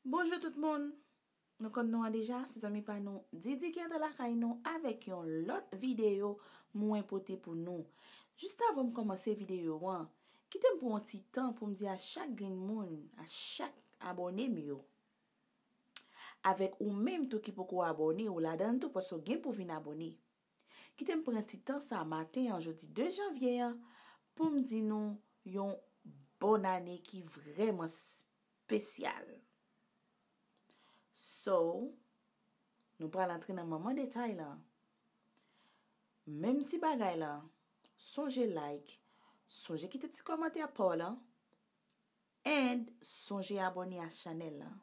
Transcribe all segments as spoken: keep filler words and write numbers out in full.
Bonjou tout moun. Nou konn non an deja, se zanmi pa nou Didi ki antre lakay nou avèk yon lòt videyo mwen pote pou nou. Jis avan m kòmanse videyo an, kite m pran yon ti tan pou m di a chak grenn moun, a chak abòne m yo, avèk ou menm tou ki poko abòne, ou ladan l tou paske w gen pou vin abòne. Kite m pran ti tan sa maten an, jodi de janvye an, pou m di nou yon bòn ane ki vrèman espesyal. So, nou pral antre nan manman detay lan. Menm ti bagay lan, sonje like, sonje kite ti kòmantè pa w lan, and sonje abòne a chanèl lan.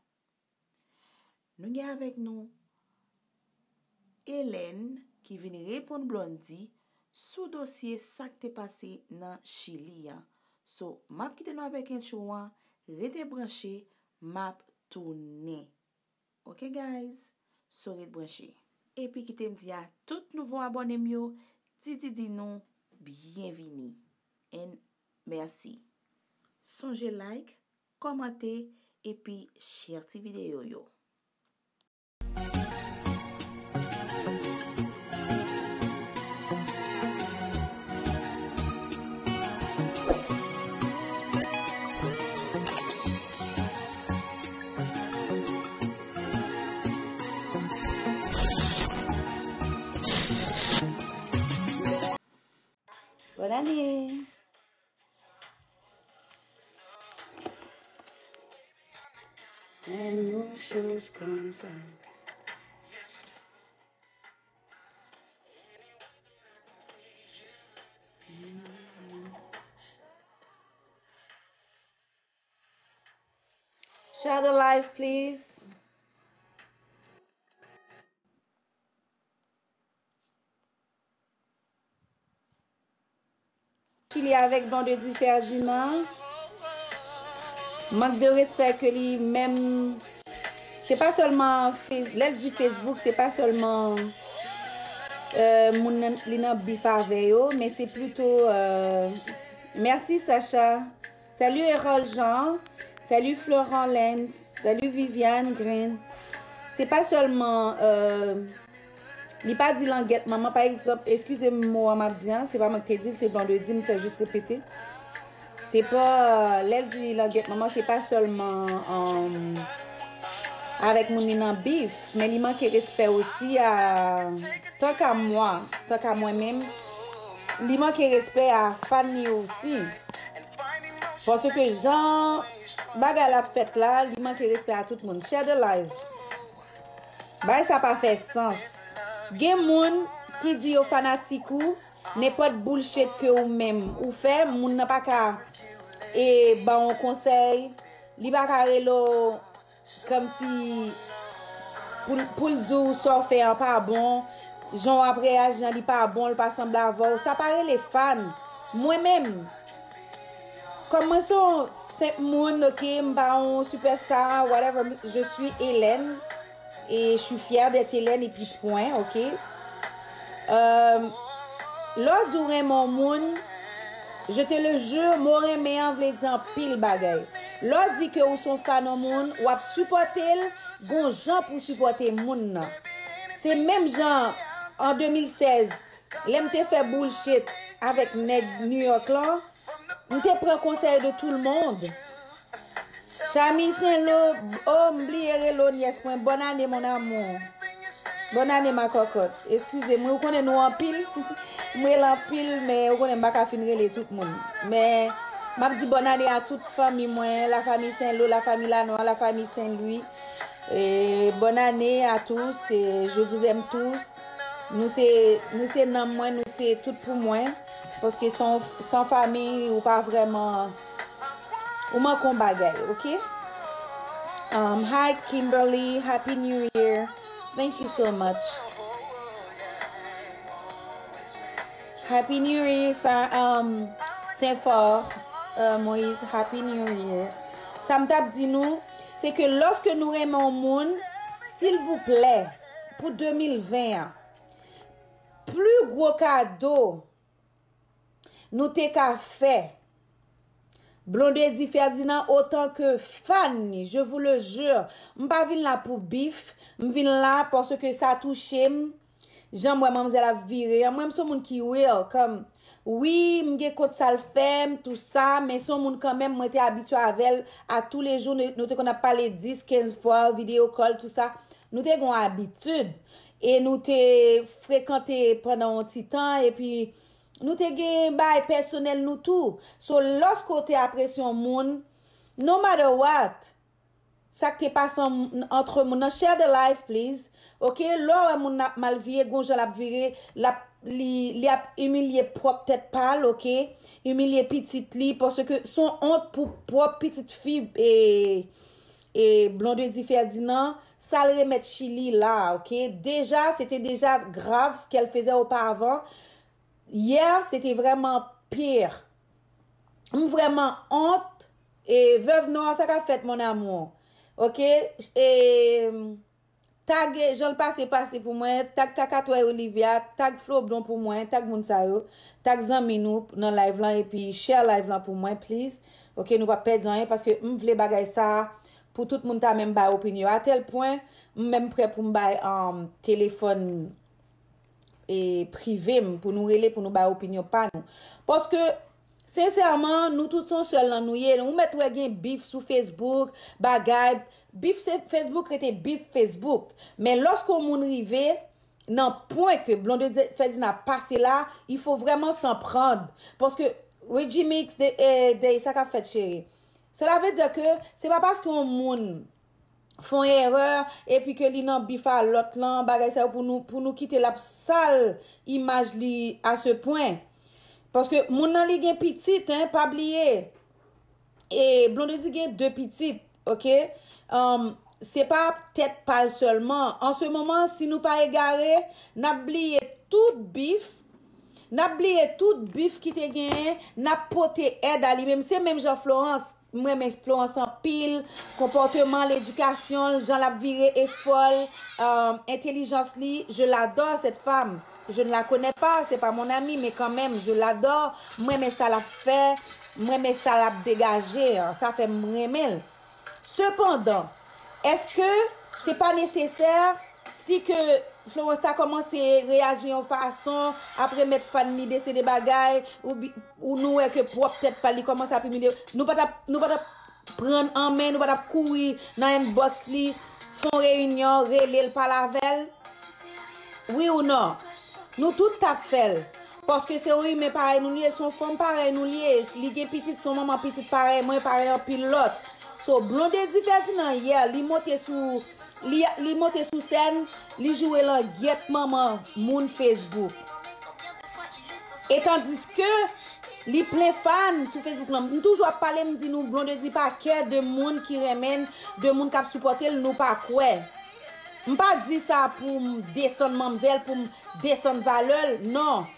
Nou gen avèk nou Hélène ki vin reponn Blondy sou dosye sa k te pase nan Chili an. So, m ap kite nou avèk entwo an, rete branche, m ap tounen. Ok guys? So ret branche. Epi kite m di a tout nouvo abòne m yo, Didi di nou byenvini. And mèsi. Sonje like, kòmante, epi share ti videyo yo. Bòn ane! Animal shows konsa. Share the live, please. Chili avèk Blondedy Ferdinand. Mank de respè ke li menm. Se pa sèlman Fe- lè l di Facebook, se pa sèlman euh, moun nan, li nan bif avè yo, men se plito euh, mèsi Sacha. Salut Erol Jean. Salut Florent Lenz. Salut Viviane Green. Se pa sèlman euh, li pa di langèt manman, pa egzanp, eskize m mo a m ap di an, se pa mwen ki te di l, se Blondedy, m fè jis repete. Se pa, lè l di langèt manman, se pa sèlman um, avèk moun li nan bif, men li manke respè osi a, tank a mwa, tank a mwen menm, li manke respè a fan li yo osi. Paske jan bagay la ap fèt la, li manke respè a tout moun. Share the live. Bagay sa pa fè sans. Gen moun ki di yo fanatik ou, nenpòt bullshit ke ou menm ou fè, moun nan pa ka e ba w yon konsèy, li pa ka rele w kòmsi pou l- pou l di w sa w fè an pa bon, jan w ap reyaji an li pa bon, l pa sanble avè w, sa pa rele fan. Mwen menm, kòm mwen se yon senp moun, ok, m pa yon superstar, whatever, je suis Hélène, et je suis fière d'être Hélène, et puis point, ok. Euh, lè w di w renmen yon moun, je te le jure, mo renmen an vle di anpil bagay. Lè w di ke ou se yon fan yon moun, w ap sipòte l, gon jan pou w sipòte moun nan. Se menm jan an de mil sèz, lè m te fè bullshit avèk nèg New York lan, m te pran konsèy de tout le monde. Chami Senlo, oh, m bliye rele w nyès mwen. Bòn ane, mon amour. Bòn ane, ma cocotte. Eskize mwen, ou konnen nou anpil. M rele anpil, men ou konnen m pa ka fin rele tout moun. Men, m ap di bòn ane a tout fanmi mwen, la famille Saint-Lô, la famille Lanois, la famille Saint-Louis. Et bonne année à tous, et je vous aime tous. Nou se, nou se nanm mwen, nou se tout pou mwen. Paske san, san fanmi, ou pa vrèman, ou manke yon bagay, ok? Um, hi Kimberly, Happy New Year. Thank you so much. Happy New Year, sa, um, Senfò, uh, Moïse, Happy New Year. Sa m t ap di nou, se ke lòske nou renmen yon moun, silvouplè, pou de mil ven an, pli gwo kado nou te ka fè Blondedy Ferdinand, otan ke fan li, je vous le jure, m pa vin la pou bif, m vin la paske sa touche m. Jan m wè manmzèl ap vire an, mwen m se yon moun ki real, kòm, wi, m gen kont sa l fè m, tou sa, men se yon moun kanmenm, mwen te abitye avè l a tou le jou, nou, nou te konn ap pale dis, kenz fwa, video call, tou sa. Nou te gen yon abitid, e nou te frekante pandan yon ti tan, epi nou te gen bagay pèsonèl nou tou. So, lòske w te apresye yon moun, no matter what, sa k te pase an, antre moun nan, share the life, please. Ok, lè w wè moun nan ap mal vire, gon jan l ap vire, l ap, li, li ap imilye pwòp tèt pa l, ok? Imilye pitit li, paske se yon ont pou pwòp pitit fi, e, e Blondedy Ferdinand, sa l remèt Chili la, ok? Deja, se te deja grav, ce qu'elle faisait auparavant. Yè, se te vrèman pire. M vrèman ont. E Veuve Noire, sa k ap fèt, mon amour? Ok? E, tag Jan l pase pase pou mwen, tag Kakatwèy Olivia, tag Flo Blon pou mwen, tag moun sa yo, tag zanmi nou nan live lan, epi share live lan pou mwen, please. Ok, nou p ap pèdi anyen, paske m vle bagay sa a pou tout moun ta menm bay opinyon. A tèl pwen, m menm prè pou m bay, um, telefòn e prive m pou nou rele, pou nou bay opinyon pa nou. Paske, sensèman, nou tout se yon sèl nan nou ye. Ou mèt wè gen bif sou Facebook, bagay. Bif se Facebook rete bif Facebook. Men lòske yon moun rive nan pwen ke Blondedy Ferdinand pase la, il faut vraiment s'en prendre. Paske, Reggie Mix de, e, de sa k ap fèt, cheri. Cela veut dire que se pa paske yon moun fè yon erè, epi ke li nan bif a lòt lan, bagay sa yo pou nou, pou nou kite l ap sal imaj li à ce point. Paske moun nan li gen pitit, hein, pa bliye. E Blondedy gen de pitit, ok? Um, se pa tèt pa l sèlman. An se moman, si nou pa egare, n ap bliye tout bif, n ap bliye tout bif ki te genyen, n ap pote èd a li menm. Se menm jan Florence, m renmen Florence anpil, konpòteman l, edikasyon l, jan l ap vire, efò l, euh, entèlijans li. Je l'adore, cette femme. Je ne la connais pas, c'est pas mon amie, mais quand même, je l'adore. M renmen sa l ap fè, m renmen sa l ap degaje an, sa fè m renmen l. Sepandan, èske se pa nesesè si ke Florence ta kòmanse reyaji yon fason, ap remèt fan li de se de bagay, ou bi-, ou nou wè ke pwòp tèt pa li kòmanse ap imilye, nou pa t ap, nou pa t ap pran l an men, nou pa t ap kouri nan inbox li, fè yon reyinyon, rele l, pale avè l? Wi ou non? Nou tout t ap fè l. Paske se yon imen parèy nou li ye, se yon fanm parèy nou li ye. Li gen pitit, se yon manman pitit parèy mwen, parèy anpil lòt. So, Blondedy Ferdinand yè, li monte sou, li, li monte sou sèn, li joure langyèt manman moun Facebook. E tandiske li plen fan sou Facebook lan. M toujou ap pale, m di nou, Blondedy pa kè de moun ki renmen l, de moun k ap sipòte l, nou pa kwè. M pa di sa pou m desann manmzèl, pou m desann valè l, non.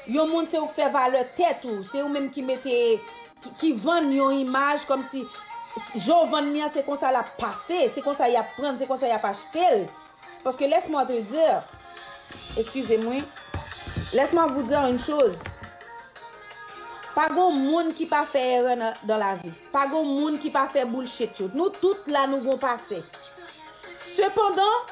Yon moun se ou k fè valè tèt ou, se ou menm ki mete, ki, ki vann yon imaj kòmsi jan w vann li an, se konsa l ap pase, se konsa y ap pran l, se konsa y ap achte l. Paske laisse-moi te dire, excusez-moi, laisse-moi vous dire une chose. Pa gon moun ki pa fè erè nan, dans la vie. Pa gon moun ki pa fè bullshit yo. Nou tout la nou gon pase. Sepandan,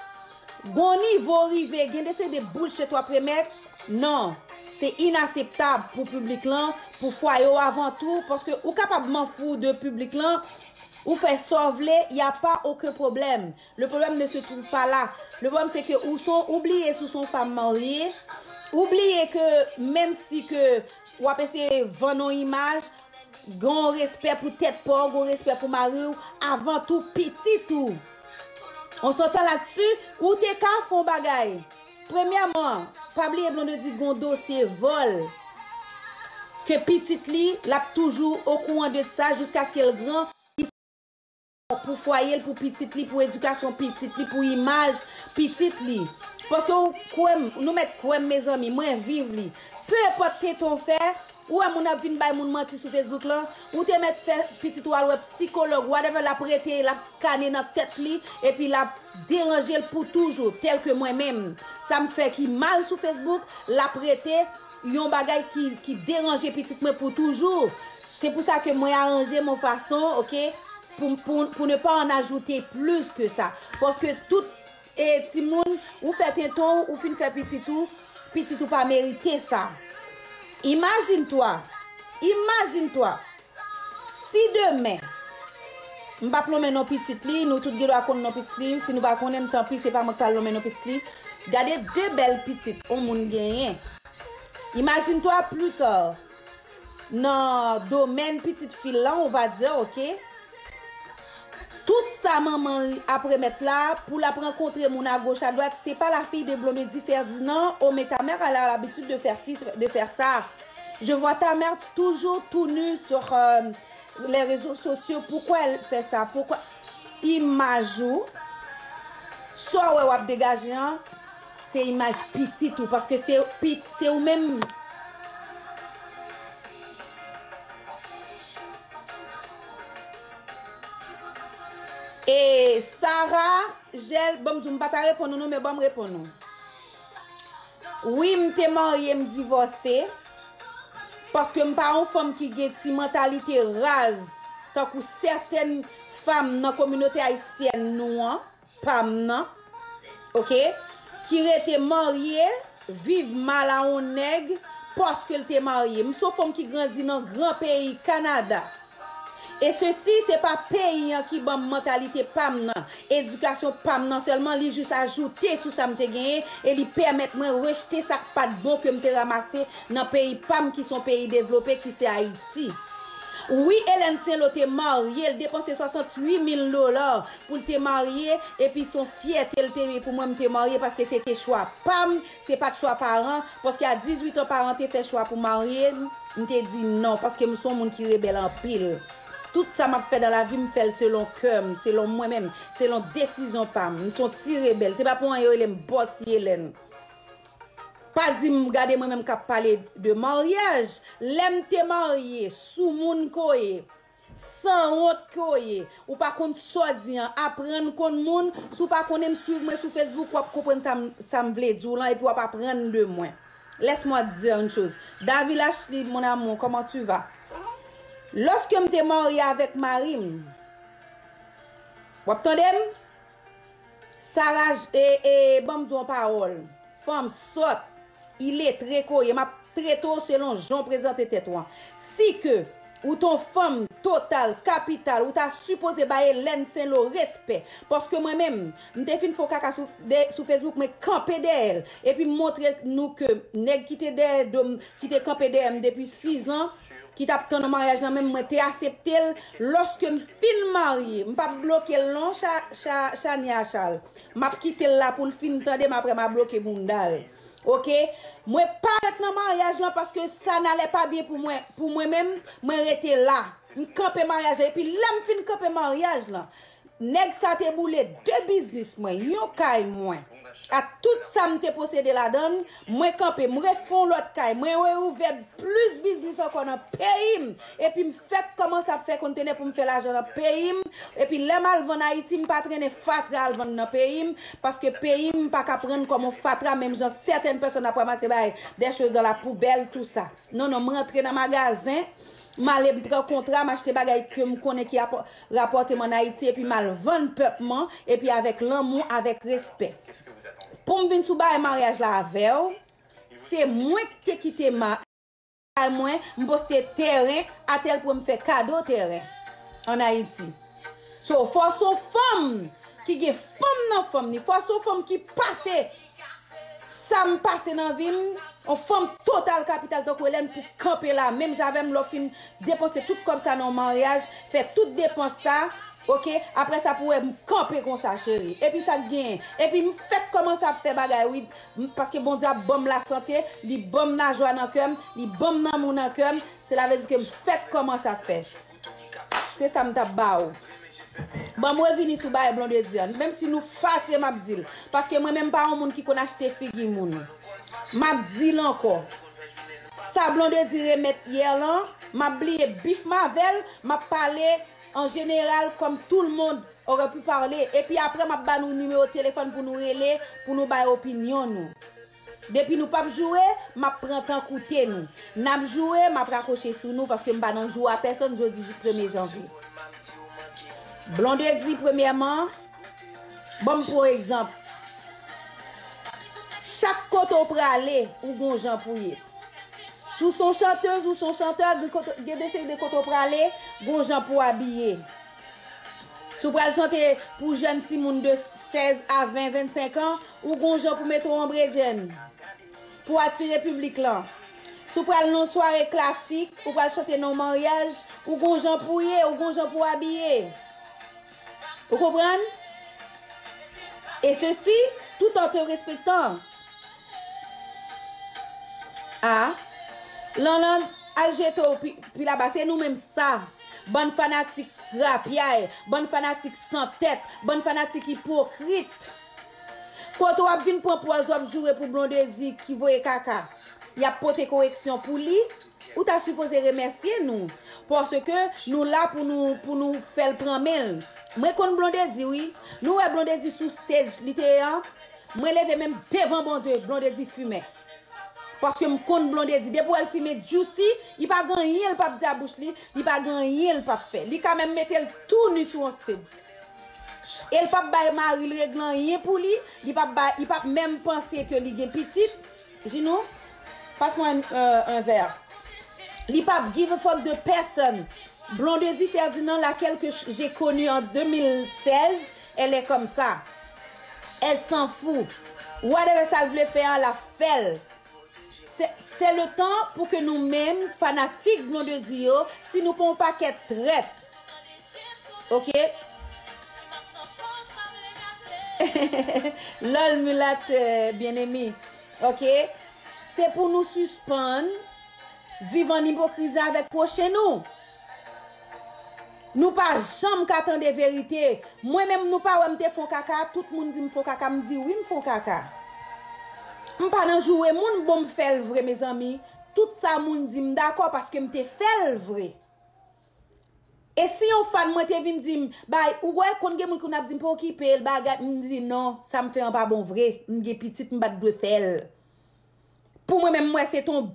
gon nivo rive, gen de se de bullshit w ap remèt. Non, se inaseptab pou piblik lan, pou fwaye w avan tou, paske ou kapab manfou de piblik lan, ou fè sa w vle, y a pas aucun problème. Le problème ne se trouve pas là. Le problème, c'est que ou son, ou bliye si w son fanm marye, ou bliye ke menm si ke w ap eseye vann yon imaj, gen yon respè pou tèt pa w, gen yon respè pou mari w, avan tou pitit ou. On s'entend là-dessus, ou te ka fè yon bagay. Premyèman, pa bliye Blondedy gen yon dosye vòl. Ke pitit li, l ap toujou okouran de sa jiskaske l gran. Pou fwaye l, pou pitit li, pou edikasyon pitit li, pou imaj pitit li. Paske ou kwè m, nou mèt kwè m, mezanmi, mwen viv li. Pe enpòt tenten w fè, ou wè moun ap vin bay moun manti sou Facebook lan, ou te mèt fè pitit ou al wè sikològ, whatever, l ap rete, l ap skane nan tèt li, epi l ap deranje l pou toujou, tèl ke mwen menm. Sa m fè ki mal sou Facebook, l ap rete yon bagay ki, ki deranje pitit mwen pou toujou. C'est pour ça que mwen aranje mon fason, ok, pou, pou, pou ne pa ann ajoute plis ke sa. Paske tout e timoun, ou fè tenton, ou fin fè pitit ou, pitit ou pa merite sa. Imagine toi, imagine toi, si demen, m p ap lonmen non pitit li, nou tout gen dwa konn non pitit li, si nou pa konnen, tanpi, se pa mwen k pral lonmen non pitit li. Gade de bèl pitit yon moun genyen. Imagine toi plus tard, nan domèn pitit fi l lan, on va dire, ok? Tout sa manman l ap remèt la, pou l ap rankontre moun agoch adwat, c'est pas la fille de Blondedy Ferdinand, oh mais ta mère elle a l'habitude de faire ci, de faire ça. Je vois ta mère toujours tout nue sur euh, les réseaux sociaux. Pourquoi elle fait ça? Pourquoi? Imaj ou, sa w wè w ap degaje an, se imaj pitit ou, paske se pit, se ou menm. E Sarah Gel, ban m di w, m pa ta reponn ou non, men ban m reponn ou. Wi, m te marye, m divòse, paske m pa yon fanm ki gen ti mantalite raz, tankou sètèn fanm nan kominote ayisyèn nou an, pa m nan, ok, ki rete marye, viv mal a yon nèg, paske l te marye. M se yon fanm ki grandi nan gran peyi Kanada. E sesi, se pa peyi an ki ban m mantalite pa m nan, edikasyon pa m nan sèlman, li jis ajoute sou sa m te genyen e li pèmèt mwen rejte sa k pa t bon ke m te ranmase nan peyi pa m ki se yon peyi devlope ki se Ayiti. Wi, Hélène Saint-Lô te marye, l depanse swasanntuit mil dola pou l te marye, epi se yon fyète l te ye pou mwen m te marye, paske se te chwa pa m, se pa t chwa paran, paske a dizuit an paran te fè chwa pou marye m, m te di non, paske m se yon moun ki rebèl anpil. Tout sa m ap fè nan lavi m, m fè l selon kè m, selon mwen menm, selon desizyon pa m. M se yon ti rebèl. Se pa pou anyen yo rele m Bossy Hélène. Pa di m gade mwen menm k ap pale de maryaj. Lè m te marye, soumoun ke w ye, sanwont ke w ye, ou pa konn sa w di an, aprann konn moun. Si w pa konnen m, swiv mwen sou Facebook, w ap konprann sa m, sa m vle di w lan, epi w ap aprann de mwen. Laisse-moi te dire une chose. David Ashley, mon amour, comment tu vas? Lòske m te marye avèk mari m, w ap tande m? Sarah, e, e, ban m di w yon pawòl. Fanm sòt, iletre ke w ye, m ap trete w selon jan w prezante tèt ou an. Si ke ou t on fanm total, kapital, ou ta sipoze bay Hélène Saint-Lô respè. Paske mwen menm, m te fin fè yon kaka sou, de, sou Facebook, mwen kanpe dèyè l. Epi m montre nou ke nèg ki te dèyè do m, ki te kanpe dèyè m depi sizan, ki t ap tann an maryaj lan, menm mwen te asepte l. Lòske m fin marye, m p ap bloke l non, Cha-, Cha-, Chania Charles. M ap kite l la pou l fin tande m, apre m a bloke bounda l. Oke? Mwen pa ret nan maryaj lan paske sa n alè pa byen pou mwen. Pou mwen menm, mwen rete la. M kanpe maryaj la. Epi lè m fin kanpe maryaj lan, nèg sa te boule de biznis mwen, yon kay mwen. Ak tout sa m te posede ladan l, mwen kanpe, m refè yon lòt kay, mwen reouvè plis biznis ankò nan peyi m. Epi m fèk kòmanse ap fè kontenè pou m fè lajan nan peyi m. Epi lè m al vann Ayiti, m pa trennen fatra al vann nan peyi m, paske peyi m pa ka pran kòm yon fatra, menm jan sètèn pèsòn ap ranmase bagay, des choses dans la poubelle, tout ça. Non, non, m rantre nan magazen, m ale, m pran kontra, m achte bagay ke m konnen ki rapò-, rapòte m ann Ayiti, epi m al vann pèp mwen, epi avèk lanmou, avèk respè. Pou m vin sou bagay maryaj la avè w, se mwen ki te kite ma-, mwen, m poste tèren, atèl pou m fè kado tèren ann Ayiti. So, fò se yon fanm ki gen fanm nan fanm ni, fò se yon fanm ki pase sa m pase nan vi m, yon fanm total kapital tankou Hélène pou kanpe la, menm jan avè m, lè w fin depanse tout kòb sa nan yon maryaj, fè tout depans sa, oke, apre sa pou w wè m kanpe konsa, cheri. Epi sa k genyen? Epi m fèk kòmanse ap fè bagay, wi, m, paske Bondye ap ban m lasante, li ban m lajwa nan kè m, li ban m lanmou nan kè m, sela vle di ke m fèk kòmanse ap fè. Se sa m t ap ba w. Ban m revini sou bagay Blondedy an. Menm si nou fache, m ap di l. Paske mwen menm pa yon moun ki konn achte figi moun. M ap di l ankò. Sa Blondedy remèt yè lan, m ap bliye bif m avè l, m ap pale an jeneral kòm tout le monde aurait pu parler. Epi apre, m ap ba nou nimewo telefòn pou nou rele, pou nou bay opinyon nou. Depi nou p ap joure, m ap pran tan koute nou. N ap joure, m ap rakwoche sou nou, paske m pa nan jou a pèsonn jodi premye janvye. Blondedy, premyèman, ban m pran yon egzanp. Chak kote w prale, ou gon jan pou ye. Si w se yon chantèz, ou se yon chantè, gen kote, gen de seri de kote w prale, gon jan pou w abiye. Si w pral chante pou jèn timoun de sèz a ven, vennsenk an, ou gon jan pou mete w an bredjenn pou atire piblik lan. Si w pral nan sware klasik, ou pral chante nan maryaj, ou gon jan pou ye, ou gon jan pou abiye. Ou konprann? Et ceci, tout en te respectant. A, Lanlan al jete w pi, pi laba, se nou menm sa. Bann fanatik grapyay, bann fanatik san tèt, bann fanatik ipokrit. Kote w ap vin pran pòz w ap joure pou Blondedy ki voye kaka. Y ap pote koreksyon pou li. Ou ta sipoze remèsye nou. Paske nou la pou nou, pou nou fè l pran men l. Mwen konn Blondedy, wi. Nou wè Blondedy sou stage, li te ye an. Mwen leve men m devan Bondye, Blondedy fimen. Paske m konn Blondedy. Depi w wè l fimen Juicy, li pa gen anyen l p ap di a bouch li, li pa gen anyen l p ap fè. Li ka menm mete l tou ni sou yon stage. E l p ap bay mari l regle anyen pou li, li p ap bay, li p ap menm panse ke li gen pitit. Jinou, passe-moi un, euh, un verre. Li p ap give a fuck de personne. Blondedy Ferdinand, laquelle que j'ai connue en deux mille seize, elle est comme ça. Elle s'en fout. Whatever sa l vle fè an, l ap fè l. Se, se le tan pou ke nou menm, fanatik Blondedy yo, si nou pa yon pakèt trèt. Ok? Lòl milat, euh, byeneme. Ok? Se pou nou sispann viv an ipokrizi avèk pwochen nou. Nou pa janm ka tande verite. Mwen menm, nou pa wè m te fè yon kaka, tout moun di m fè yon kaka, m di wi m fè yon kaka. M pa nan joure moun, bon m fè l vre, mezanmi. Tout sa moun di m dakò paske m te fè l vre. E si yon fan mwen te vin di m, bay, ou wè, konn gen moun ki konn ap di m pa okipe l, bagay, m di non, sa m fè an pa bon vre, m gen pitit, m pa t dwe fè l. Pou mwen menm, m wè se ton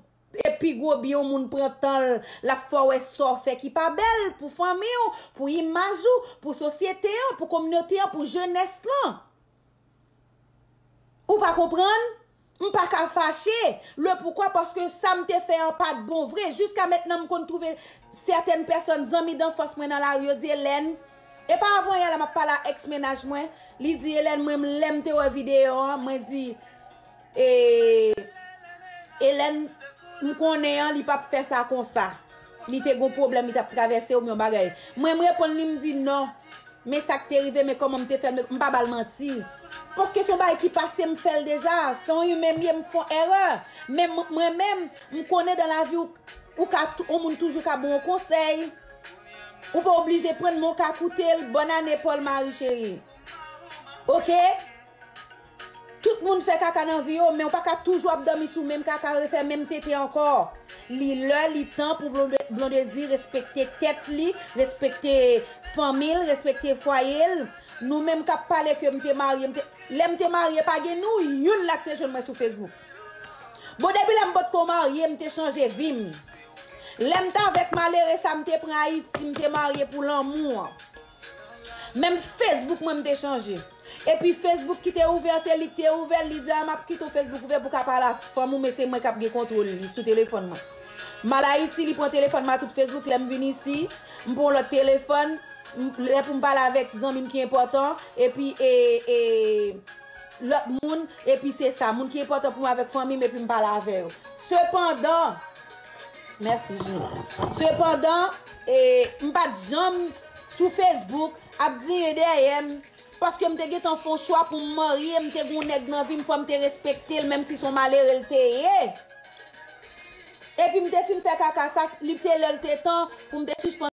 epi gwo byen yon moun pran tan l, l ap fè w wè sa w fè ki pa bèl pou fanmi w, pou imaj ou, pou sosyete an, pou kominote an, pou jenès lan. Ou pa konprann? M pa ka fache. Le poukwa? Paske sa m te fè an pa t bon vre. Jiska mentnan, m konn twouve sètèn pèsòn, zanmi danfans mwen nan lari, yo di, Hélène, e pa avan yè la m ap pale a èks mennaj mwen, li di, Hélène, mwen, lè m te wè videyo an, mwen di, e, Hélène, m konnen an, li p ap fè sa konsa. Li te gon pwoblèm, li t ap travèse oubyen yon bagay. Mwen, m reponn li, m di, non. Men sa k te rive, men kòman m te fè l, men m pa ba l manti. Paske se yon bagay ki pase, m fè l deja. Se yon imen m ye, m fè yon erè. Men m, mwen menm, m konnen dan lavi, ou, ou ka tou, yon moun toujou ka ba w yon konsèy. Ou pa oblije pran l, men w ka koute l. Bòn ane, Paul Marie cheri. Oke? Tout moun fè kaka nan vi yo, men w pa ka toujou ap dòmi sou menm kaka, refè menm tete ankò. Li lè, li tan pou Blonde-, Blondedy respekte tèt li, respekte fanmi l, respekte fwaye l. Nou menm k ap pale ke m te marye, m te, lè m te marye, pa gen nou youn la k te jwenn mwen sou Facebook. Bon, depi lè m potko marye, m te chanje vi m. Lè m t avèk malere sa, m te pran Ayiti, m te marye pou lanmou an. Menm Facebook mwen, m te chanje. Epi Facebook ki te ouvè, se li ki te ouvè l, li di, a, m ap kite w Facebook ouvè pou w ka pale a fanm ou, men se mwen k ap gen kontwòl li sou telefòn mwen. M al Ayiti, li pran telefòn mwen, tout Facebook, lè m vin isi, m pran yon lòt telefòn, m, lè pou m pale avèk zanmi m ki enpòtan, epi, e, e, lòt moun, epi se sa, moun ki enpòtan pou mwen avèk fanmi m, epi m pale avè yo. Sepandan, mèsi, Jimmy. Sepandan, e, m pa t janm sou Facebook ap griyen dèyè m, paske m te gentan fè yon chwa pou m marye, m te gen yon nèg nan vi m, fò m te respekte l, menm si se yon malere l te ye. Epi m te fin fè kaka sa, li te lè l te tan pou m te sispann.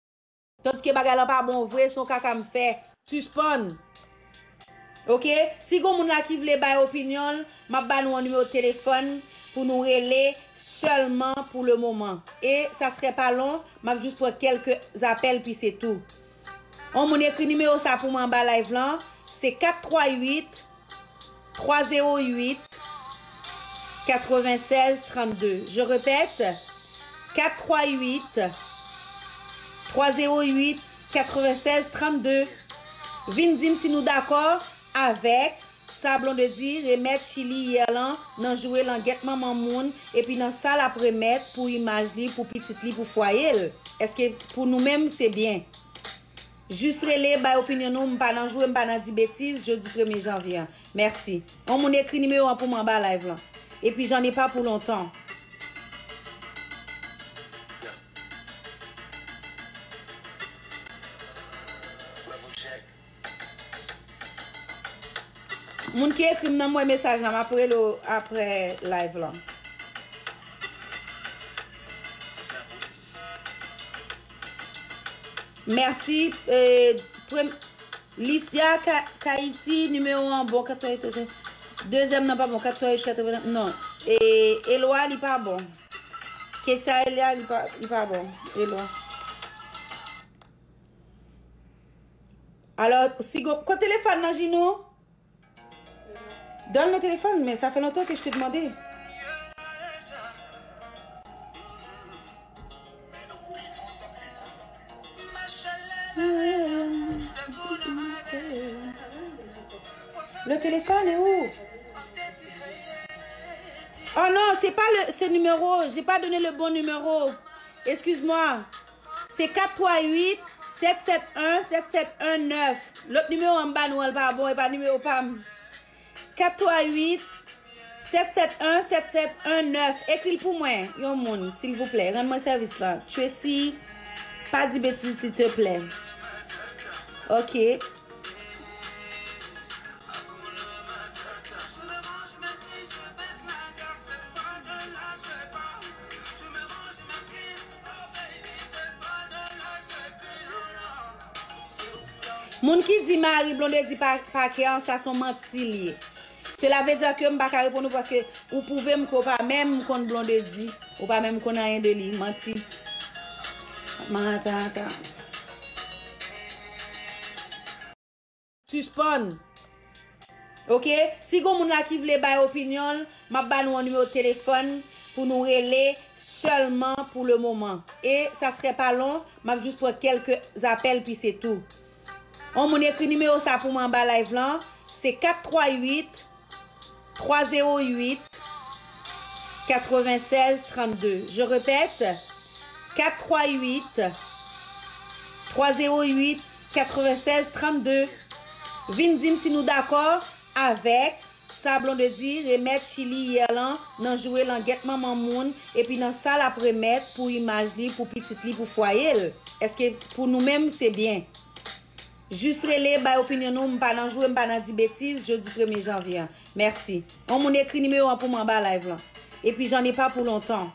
Tandis que bagay lan pa bon vre, se yon kaka m fè. Sispann. Oke? Si gon moun la ki vle bay opinyon l, m ap ba nou yon nimewo telefòn pou nou rele sèlman pou le moman. E sa srè pa lon, m ap jis pran kèlke apèl, pi se tou. Yon moun ekri nimewo sa pou mwen anba live lan, se kat twa uit, twa zewo uit, quatre-vingt-seize trente-deux. Je répète, quatre trois huit, trois zéro huit, quatre-vingt-seize trente-deux. Vin di m si nou dakò avèk sa Blondedy remèt Chili yè lan, nan joure langèt manman moun, epi nan sa l ap remèt pou imaj li, pou pitit li, pou fwaye l. Èske pou nou menm, se byen? Jis rele, bay opinyon nou, m pa nan joure, m pa nan di betiz, jodi premye janvye an. Mèsi. Yon moun ekri nimewo an pou mwen anba live lan. Epi j'en ai pas pour longtemps. Moun ki ekri m nan, m wè mesaj la, m ap rele w apre live lan. Mèsi. Eh, prem- Lisya Ka- Kayiti, nimewo an bon, katreven. Dezyèm nan pa bon, katreven, non. E Elwa, li pa bon. Ketia Elia, li pa, li pa bon. Elwa. Alors, si go, ko telefòn nan, Jinou? Donne le téléphone, mais ça fait longtemps que je t'ai demandé. Le téléphone est où? Oh non, c'est pas le, ce numéro. J'ai pas donné le bon numéro. Excuse-moi. Se kat twa uit, sèt sèt en, sèt sèt en nèf. Lòt nimewo an m ba nou an, l pa bon, e pa nimewo pa m. Kat twa uit, sèt sèt en, sèt sèt en nèf. Ekri l pou mwen, yon moun, silvouplè. Rann mwen sèvis la. Tracy, pa di betiz, silteplè. Ok. Moun ki di Marie Blondedy pa, pa kè an, sa se yon manti li ye. Cela veut dire que m pa ka reponn ou paske ou pwouve m ke w pa menm konn Blondedy. Ou pa menm konn anyen de li. Manti. Manti, manti. Sispann. Ok? Si gon moun la ki vle bay opinyon l, m ap ba nou yon nimewo telefòn pou nou rele sèlman pou le moman. E sa srè pa lon, m ap jis pran kèlke apèl, pi se tou. On moun ekri nimewo sa pou mwen anba live lan, se kat twa uit, twa zewo uit, katreven sèz trannde. Je répète, kat twa uit, twa zewo uit, katreven sèz trannde. Vin di m si nou dakò avèk sa Blondedy remèt Chili yè lan nan joure langèt manman moun, epi nan sa l ap remèt pou imaj li, pou pitit li, pou fwaye l. Èske pou nou menm, se byen? Jis rele, bay opinyon nou, m pa nan joure, m pa nan di betiz, jodi premye janvye an. Mèsi. On moun ekri nimewo an pou mwen anba live lan. Epi j'en ai pas pour longtemps.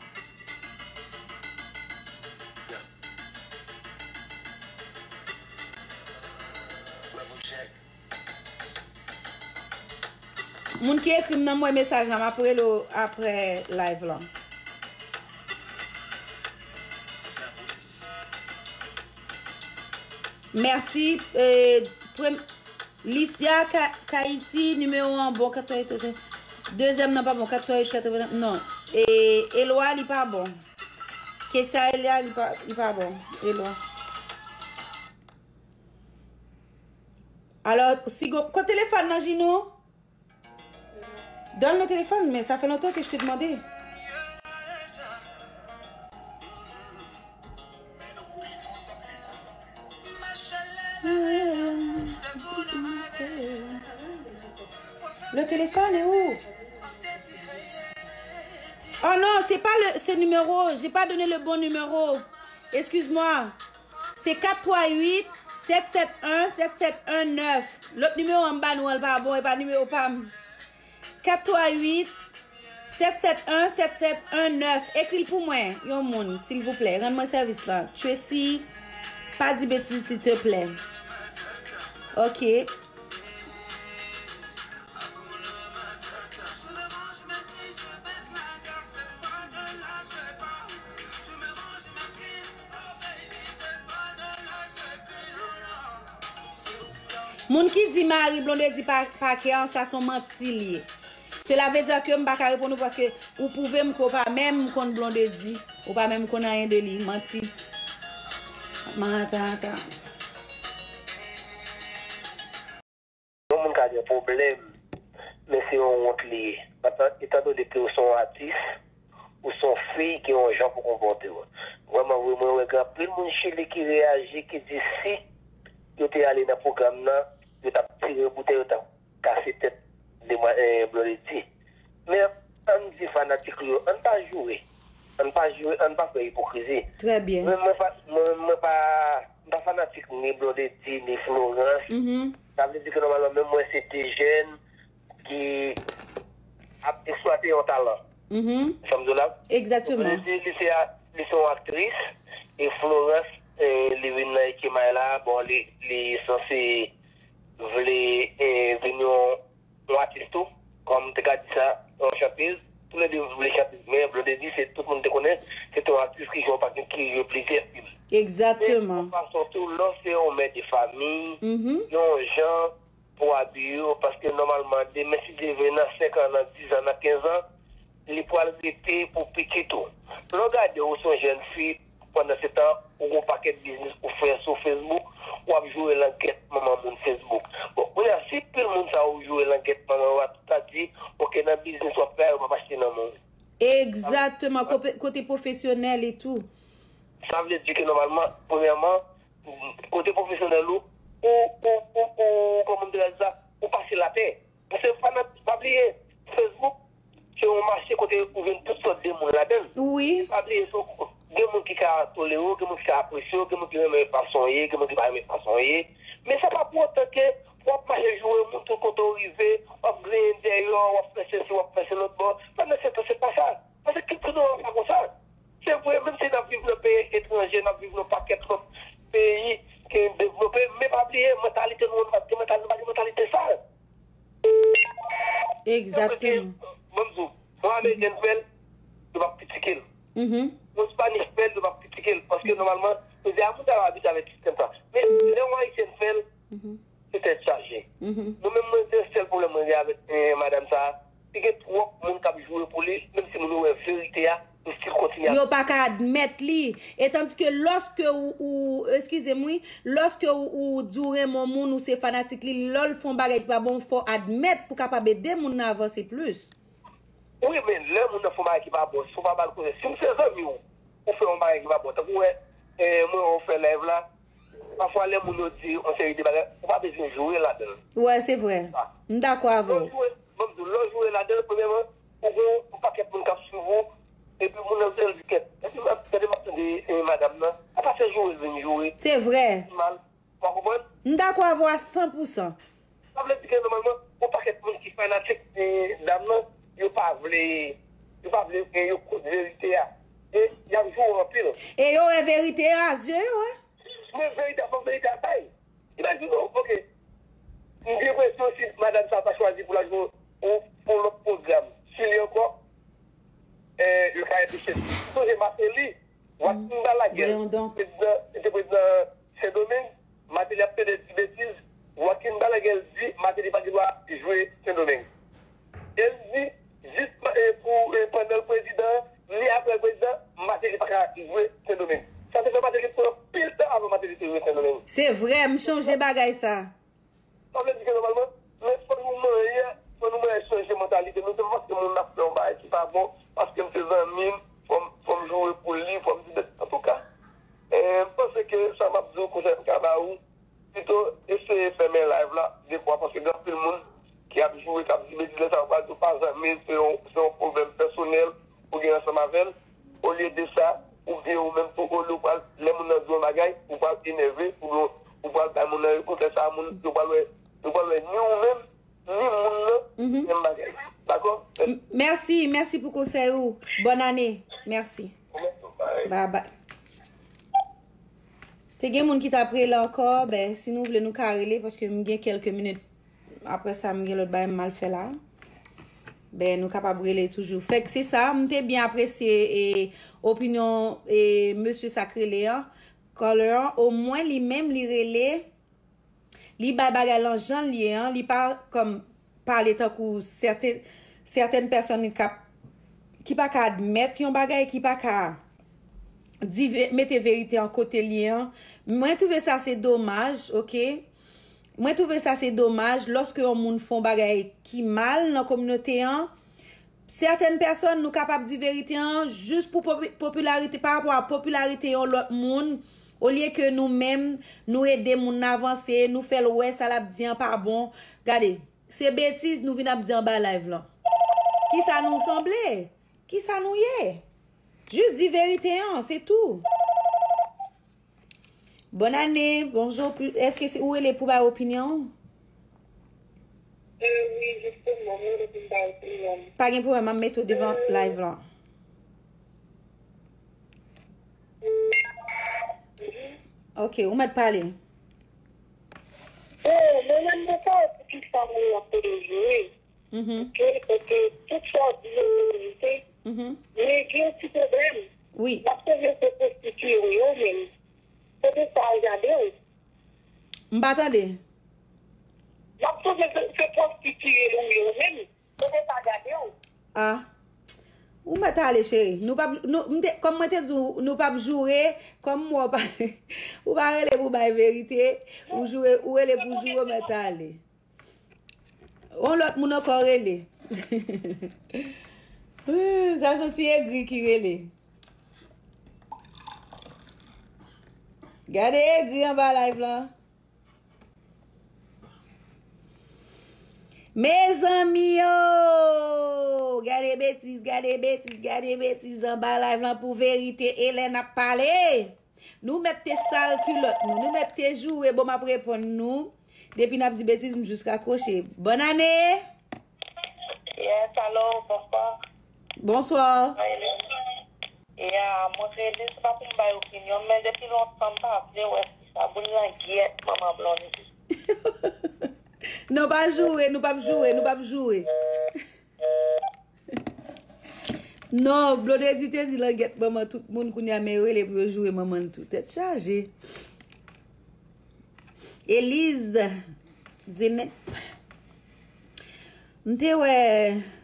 Moun ki ekri m nan, m wè mesaj la, m ap rele w apre live lan. Mèsi. Eh, prem- Lisya Ka- Kayiti, nimewo an bon, katreven. Dezyèm nan pa bon, katreven, katreven, non. E Elwa, li pa bon. Ketia Elia, li pa, li pa bon. Elwa. Alors, si go- ko telefòn nan, Jinou? Donne le téléphone, mais ça fait longtemps que je t'ai demandé. Le téléphone est où? Oh non, c'est pas le, ce numéro. J'ai pas donné le bon numéro. Excuse-moi. Se kat twa uit, sèt sèt en, sèt sèt en nèf. Lòt nimewo an m ba nou an, l pa bon, e pa nimewo pa m. Kat twa uit, sèt sèt en, sèt sèt en nèf. Ekri l pou mwen, yon moun, silvouplè. Rann mwen sèvis la. Tracy, pa di betiz, silteplè. Ok. Moun ki di Marie Blondedy pa, pa kè an, sa se yon manti li ye. Cela veut dire que m pa ka reponn ou paske ou pwouve m ke w pa menm konn Blondedy. Ou pa menm konn anyen de li. Manti. Matata. Yon moun ka gen pwoblèm, men se yon wont li ye. Etan done ke ou se yon atis, ou se yon fi, gen yon jan pou konpòte w. Vrèman vre, mwen wè gen anpil moun Chili ki reyaji, ki di si yo te ale nan pwogram nan, yo t ap tire boutèy, yo t ap kase tèt demwa- eh, Blondedy. Men ann di fanatik li yo, ann pa joure. Ann pa joure, ann pa fè ipokrizi. Trè byen. Mwen, mwen pa, mwen, mwen pa, m pa fanatik ni Blondedy, ni Florence. Mhm. Sa vle di ke nòmalman, menm mwen se de jèn ki ap eksplwate yon talan. Mhm. Sa m di w la? Egzakteman. Li, li se a- li se yon aktris, e Florence, eh, li vin nan Ekimay la, bon, li, li sanse vle eh, vin yon, yon atis tou, kòm m te ka di sa, yon chantez. Toulède vle chantez, men Blondedy se tout moun te konnen, se te yon aktris ki jwe yon pakèt, ki jwe plizyè fim. Men Egzakteman. yon fason tou, lè w se yon mè de fanmi, Mhm. yon jan pou w abiye w, paske nòmalman, demen, si Dye vle, nan senk an, nan diz an, nan kenz an, li pral rete pou pitit ou. Lè w gade, ou se yon jèn fi, pandan se tan, ou gen yon pakèt biznis ou fè sou Facebook, w ap joure langèt manman moun Facebook. Bon, kounye a, si pil moun sa yo joure langèt manman yo a, tout sa di, oke, nan biznis w ap fè a, yo p ap achte nan men w. Egzakteman. Kote, kote pwofesyonèl e tou. Sa vle di ke nòmalman, premyèman, kote pwofesyonèl ou, ou, ou, ou, ou, kòman m te ka di sa, ou pase lapè. Paske fanatik, pa bliye, Facebook, se yon mache kote ou jwenn tout sòt de moun ladan l. Wi. Pa bliye, se yon- gen moun ki ka tolere w, gen moun ki ka apresye w, gen moun ki renmen fason w ye, gen moun ki pa renmen fason w ye. Men sa pa pou otan ke w ap mache joure moun tout kote w rive, w ap griyen dèyè w, w ap fè sesi, w ap fè se lòt bò. Pandan se tan, se pa sa. Paske kilti nou an pa konsa. Se vre, menm si n ap viv nan peyi etranje, n ap viv nan pakèt lòt peyi ki devlope, men pa bliye, mantalite nou an, nou pa gen mantalite, nou pa gen mantalite sa. Egzakteman. Bon, m di w, yon Ameriken fè l, yo p ap kritike l. Mhm. Yon Spanish fè l, yo p ap kritike l. Paske nòmalman, yo di a moun sa yo abitye avèk sistèm sa. Men lè yon Ayisyen fè l, Mhm. se tèt chaje. Mhm. Nou menm, mwen, se sèl pwoblèm mwen gen avèk eh, madanm sa a. Li gen twòp moun k ap joure pou li, menm si moun yo wè verite a, yo still kontinye ap. Yo pa ka admèt li. E tandike lòske ou, ou eskize m wi, lòske ou, ou di w renmen yon moun, ou se fanatik li, lè l fè yon bagay ki pa bon, fò w admèt pou w kapab ede moun nan avanse plis. Wi, men lè moun nan fè yon bagay ki pa bon, si w pa ba l koze, si m se zanmi w, ou fè yon bagay ki pa bon, tankou wè, eh, mwen wè w fè live la, pafwa lè moun yo di yon seri de bagay, ou pa bezwen joure ladan l. Wè, se vre. M dakò avè Lè w w. joure, bon, m di w, lè w joure ladan l, premyèman, ou gen yon pakèt moun k ap swiv ou, epi moun nan vle di kèt. Epi m ap, gade m ap tande eh, madanm nan, a pa fè joure l vin joure. Se vre. Mal. Ou pa konprann? M dakò avè w a san pou san. Sa vle di ke nòmalman, yon pakèt moun ki fanatik eh, dam nan, yo pa vle, yo pa vle, eh, yo kont verite a. E y ap joure anpil. E yo wè verite a a zye yo, wi. Men verite a, fòk verite a bay. Imajine w, oke. M gen enpresyon si madanm sa a ta chwazi pou l al jwe yon, yon lòt pwogram, si li ankò, eh, yo ka enpeche l. Sonje Martelly, Joaquin Balaguer, Voyons donc. Prezidan, li te prezidan Sendomeng, Martelly ap plede di betiz, Joaquin Balaguer di Martelly pa gen dwa jwe Sendomeng. E l di, jis eh, pou eh, pandan l prezidan, ni apre l prezidan, Martelly pa ka jwe Sendomeng. Sa te fè Martelly pran anpil tan avan Martelly te jwe Sendomeng. Se vre, m chonje bagay sa. Sa vle di ke nòmalman, men fò nou manyen, fò nou manyen chanje mantalite nou. Se pa paske moun ap fè yon bagay ki pa bon, paske m se zanmi m, fò m, fò m joure pou li, fò m di, antouka, eh, m panse ke sa m ap di w, konsèy m ka ba ou, pito eseye fèmen live la defwa, paske gen anpil moun ki ap joure, k ap di betiz, lè sa yo pral di w pa zanmi l, se yon, se yon pwoblèm pèsonèl ou gen ansanm avè l. Olye de sa, oubyen ou menm tou, olye ou pral, lè moun nan di yon bagay, ou pral enève, oubyen ou pral bay moun nan repons, lè sa a, moun yo pral wè, yo pral wè ni ou menm, ni moun nan, Mhm. menm bagay. Dakò? M- Mèsi, mèsi pou konsèy ou. Bòn ane. Mèsi. Bye bye. Te gen moun ki t ap rele ankò, ben, si nou vle, nou ka rele, paske m gen kèlke minit. Apre sa, m gen lòt bagay m al fè la. Ben, nou kapab rele toujou. Fèk se sa, m te byen apresye e, opinyon e, mesye sa k rele an. Caller an, omwen li menm, li rele, li bay bagay lan jan l ye an, li pa kòm pale tankou sèten, sètèn pèsòn ki ap, ki pa ka admèt yon bagay, ki pa ka di ve- mete verite an kote l ye an. Mwen twouve sa se domaj, oke? Mwen twouve sa se domaj lòske yon moun fè yon bagay ki mal nan kominote an. Sètèn pèsòn, nou kapab di verite an jis pou popi- popilarite, pa rapò a popilarite yon lòt moun, olye ke nou menm, nou ede moun nan avanse, nou fè l wè sa l ap di an pa bon. Gade, se betiz nou vin ap di anba live lan. Kisa nou sanble? Kisa nou ye? Jis di verite an, se tou. Bòn ane, bonjou. Èske se ou rele pou bay opinyon ou? Euh, wi, jisteman, mwen rele pou m bay opinyon m. Pa gen pwoblèm, m ap mete w devan live lan. Ok, ou mèt pale. Oh, mwen menm mwen pa wè poukisa moun yo ap pede joure. Mhm. Ke, ke tout sa w di yo se verite. Mhm. Men gen yon ti pwoblèm. Wi. M ap sonje se pwostitiye w yo menm. Kote sa al gade w? M pa tande. M ap sonje se, se pwostitiye w yo menm. Kote sa gade w? Ah. Ou mèt ale, cheri. Nou p ap, nou, m te, kòm mwen te di w, nou p ap joure, kòm m wè w pa, ou pa rele pou bay verite, ou joure, ou rele pou joure, ou mèt ale. On lòt moun ankò rele. Sa se ti egri ki rele. Gade egri anba live lan. Mezanmi yo! Gade betiz, gade betiz, gade betiz anba live lan pou verite. Elèn ap pale. Nou mèt te sal kilòt nou. Nou mèt te joure. Bon, m ap reponn nou. Depi n ap di betiz, m jis rakwoche. Bòn ane! Yes, alo, bonswa. Bonswa. Mwen rele. Ya, mwen rele, se pa pou m bay opinyon m, men depi lontan m pa vle wè fi sa. Boul langyèt, manman Blondy. Non, pa joure, nou p ap joure, nou p ap joure. Non, Blondedy te di langyèt manman tout moun, kounye a men yo rele pou yo joure manman l tou. Tèt chaje. Eliz Zenep. M te wè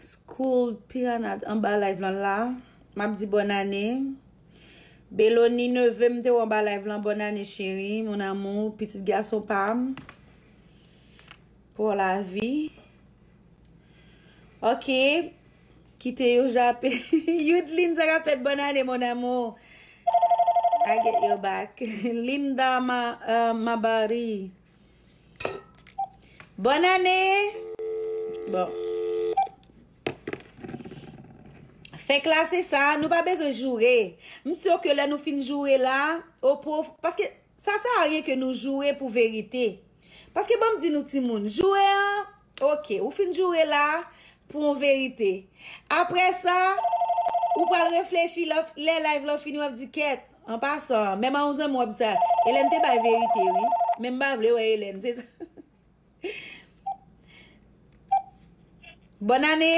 School Piranha anba live lan la. M ap di bòn ane. Beloni neve, m te wè anba live lan, bòn ane cheri, mon amour, pitit gason pa m. Pour la vie. Ok. Kite yo jape. Yudlin, sa k ap fèt, bòn ane, mon amour. I get your back. Linda Ma, euh, Mabari. Bòn ane. Bon. Fèk la, se sa. Nou pa bezwen joure. M si ke lè nou fin joure la, o pwof-, paske sa sè a ryen ke nou joure pou verite. Paske ban m di nou timoun, joure an, ok, ou fin joure la pou yon verite. Apre sa, ou pral reflechi lè, lè live lan fini, w ap di, kèt, an pasan, menm a yon zanmi w ap di sa, Elèn te bay verite, wi. Men m pa vle wè Elèn, se sa. Bòn ane.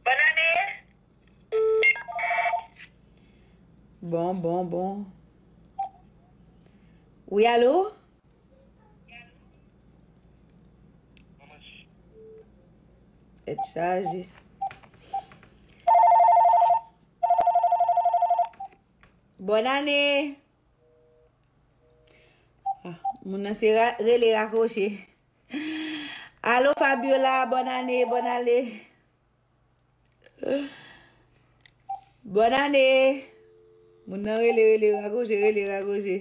Bòn ane. Bon, bon, bon. Wi, alo? Tèt chaje. Bòn ane. Ah, moun nan se ra-, rele rakwoche. Alo, Fabiola, bòn ane, bòn ane. Bòn ane. Moun nan rele, rele, rakwoche, rele, rakwoche.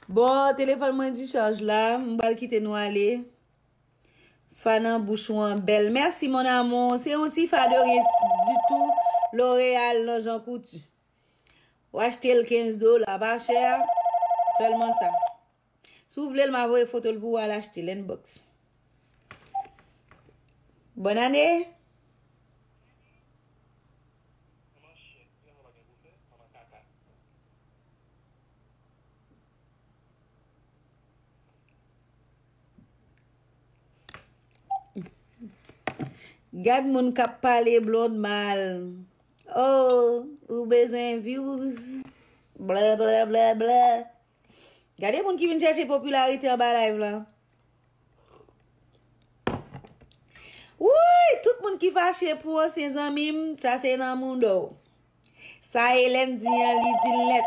Bon, telefòn mwen dichaj la, m pral kite nou ale. Fa nan bouch ou an bèl. Mèsi, mon amour. Se yon ti fa de rien ditou. L'Oréal nan Jean Coutu. Ou achte l kenz dola, pa chè. Sèlman sa. Si w vle l, m a voye foto l pou w al achte l, inbox. Bòn ane. Gad moun k ap pale Blonde mal. Oh, ou bezwen views. Bla, bla, bla, bla. Gade moun ki vin chèche popilarite anba live lan. Wouy, tout Moun ki fache pou ansyen zanmi m, sa se nan mouda w. Sa Hélène di an, li di l nèt.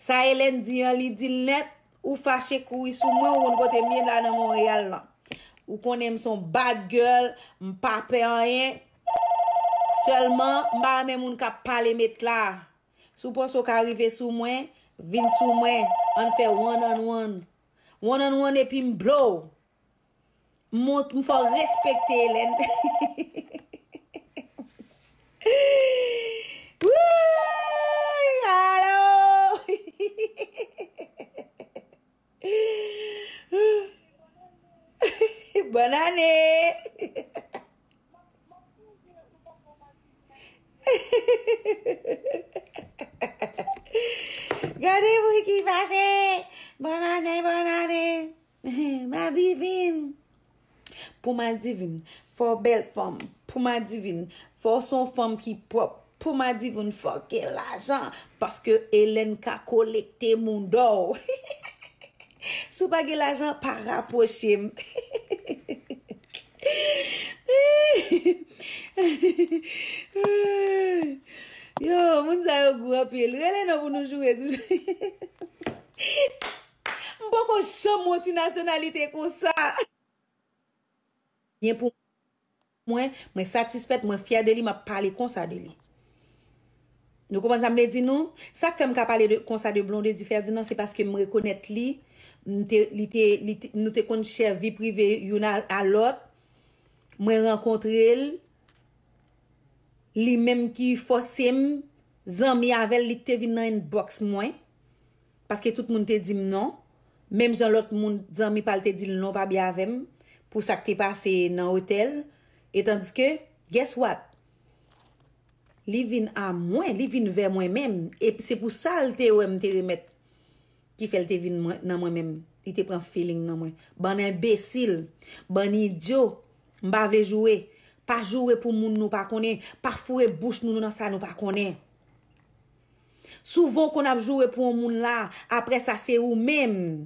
Sa Hélène di an, li di l nèt. Ou fache kouri sou mwen, ou konn kote m ye la nan Monreyal lan. Ou konnen m se yon bad girl, m pa pè anyen. Sèlman, m pa renmen moun k ap pale met la. Si w panse w ka rive sou mwen, vin sou mwen, ann fè one on one. One on one epi m blow. M mont, m fè w respekte, Hélène. Wouy, alo! Bòn ane! Gade moun ki fache! Bòn ane, bòn ane! Madivin! Pou Madivin, fò w bèl fanm. Pou Madivin, fò w se yon fanm ki pwòp. Pou Madivin, fò w gen lajan. Paske Hélène ka kolekte mouda w. Si w pa gen lajan, pa rapwoche m. Yo, moun sa yo gou anpil. Rele non pou nou joure toujou. M poko janm wè yon ti nasyonalite konsa. Byen pou mwen, mwen satisfèt, mwen fyè de li, m ap pale konsa de li. Nou konprann sa m vle di nou? Sa k fè m ka pale de, konsa de Blondedy Ferdinand, se paske m rekonèt li, m te, li te, li te, nou te konn share vi prive youn a, a lòt. Mwen rankontre l, li menm ki fòse m zanmi avè l, li te vin nan inbox mwen. Paske tout moun te di m non. Menm jan lòt moun, zanmi pa l te di l non, pa byen avè m, pou sa k te pase nan otèl. E tandiske, guess what? Li vin a mwen, li vin vè mwen menm. E se pou sa l te wè m te remèt ki fè l te vin mwen, nan mwen menm. Li te pran feeling nan mwen. Bann enbesil, bann idyo, m pa vle joure. Pa joure pou moun nou pa konnen. Pa foure bouch nou nan sa nou pa konnen. Souvan w konn ap joure pou yon moun la, apre sa se ou menm.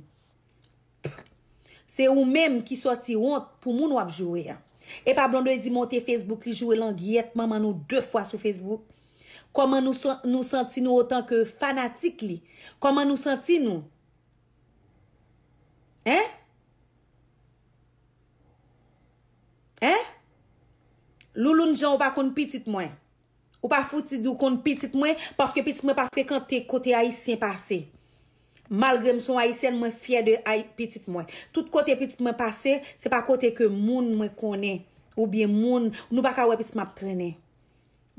Se ou menm ki sòti wont pou moun w ap joure a. Epa Blondedy monte Facebook, li joure langyèt manman nou de fwa sou Facebook. Kòman nou san-, nou santi nou otan ke fanatik li? Kòman nou santi nou? Hein? Hein? Louloun Jean, ou pa konn pitit mwen. Ou pa fouti di w konn pitit mwen, paske pitit mwen pa frekante kote ayisyen pase. Malgre m se yon ayisyèn, mwen fyè de ay-, pitit mwen. Tout kote pitit mwen pase, se pa kote ke moun mwen konnen, oubyen moun, nou pa ka wè pitit mwen ap trennen.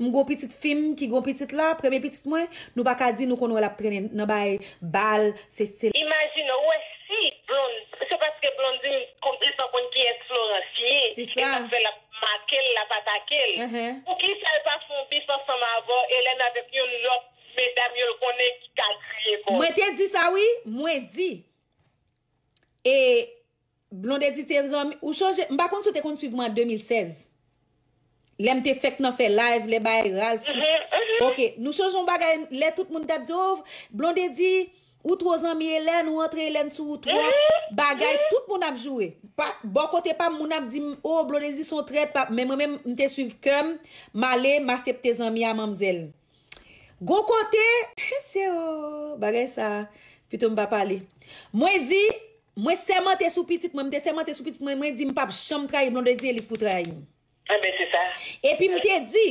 M gon pitit fi m ki gon pitit la, premye pitit mwen, nou pa ka di nou konn wè l ap trennen nan bay bal, se, se. Imajine w wè si Blonde, se paske Blondedy konn, li pa konn kiyès Florence ye, se sa, e sa k fè l ap make l, l ap atake l. Poukisa l pa fè yon beef ansanm avè w, Hélène, avèk yon lòt medam yo l konnen ki ka kriye bò? Mwen te di sa wi, mwen di. E Blondedy te zanmi, ou chonje, m pa konn si w te konn swiv mwen an de mil sèz. Lè m te fèk nan fè live, lè bay Ralph, tout. Ok, nou chonje yon bagay, lè tout moun t ap di, oh, Blondedy, ou twò zanmi Hélène, ou antre Hélène sou ou twòp, bagay, tout moun ap joure. Pa, bò kote pa m, moun ap di m, oh, Blondedy se yon trèt, pa, men mwen menm, m te swiv kè m, m ale, m aksepte zanmi a manmzèl. Gon kote, se, oh, bagay sa, pito m pa pale. Mwen di, mwen sèmante sou pitit mwen, m te sèmante sou pitit mwen, mwen di m p ap janm trayi Blondedy, e li k pou trayi m. Enben, se sa. Epi m te di,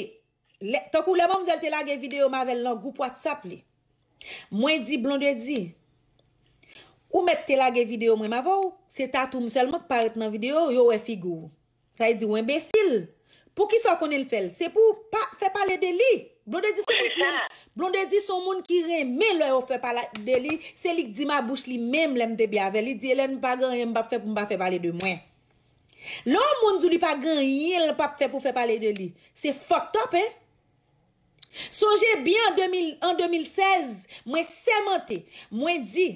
lè, tankou lè manmzèl te lage videyo m avè l nan gwoup WhatsApp li, mwen di Blondedy, ou mèt te lage videyo mwen m avè w, se tatou m sèlman k parèt nan videyo, yo wè figi w. Sa vle di w enbesil. Poukisa w konnen l fè l? Se pou w pa fè pale de li. Blondedy se moun ki renmen, Blondedy se yon moun ki renmen lè yo fè pale de li. Se li k di m a bouch li menm lè m te byen avè l. Li di, Hélène, m pa gen anyen m p ap fè pou m pa fè pale de mwen. Lè yon moun di w li pa gen anyen l p ap fè pou fè pale de li, se fucked up, hein? Sonje byen an de mil, an de mil sèz, mwen sèmante, mwen di,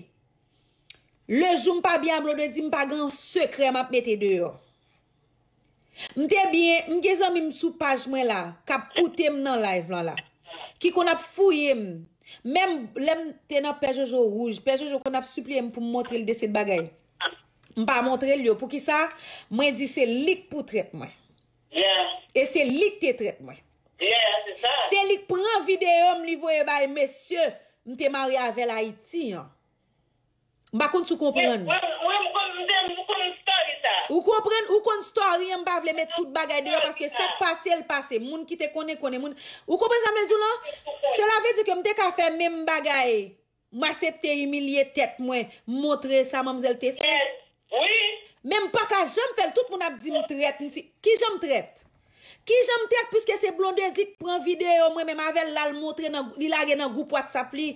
le jou m pa byen a Blondedy, m pa gen yon sekrè m ap mete deyò. M te byen, m gen zanmi m sou paj mwen la, k ap koute m nan live lan la, ki konn ap fouye m. Menm lè m te nan Pè Jojo wouj, Pè Jojo konn ap sipliye m pou m montre l de seri bagay. M pa montre l yo. Poukisa? Mwen di se li k pou trèt mwen. Yeah. E se li k te trèt mwen. Yeah, se sa. Se li k pran videyo m, li voye bay mesye m te marye avè l Ayiti an. M pa konn si w konprann. Wi, wi, m konn, m te, m konn story sa. Ou konprann, ou konn story an, m pa vle met tout bagay deyò, paske sa k pase, l pase. Moun ki te konnen, konnen. Moun, ou konprann sa m vle di w lan? Cela veut dire ke m te ka fè menm bagay. M aksepte imilye tèt mwen, montre sa manmzèl te fè. Wi. Men m pa ka janm fè l. Tout moun ap di m trèt. M si, kijan m trèt? Kijan m trèt, piske se Blondedy k pran videyo mwen menm avè l, l al montre nan, li lage nan gwoup WhatsApp li.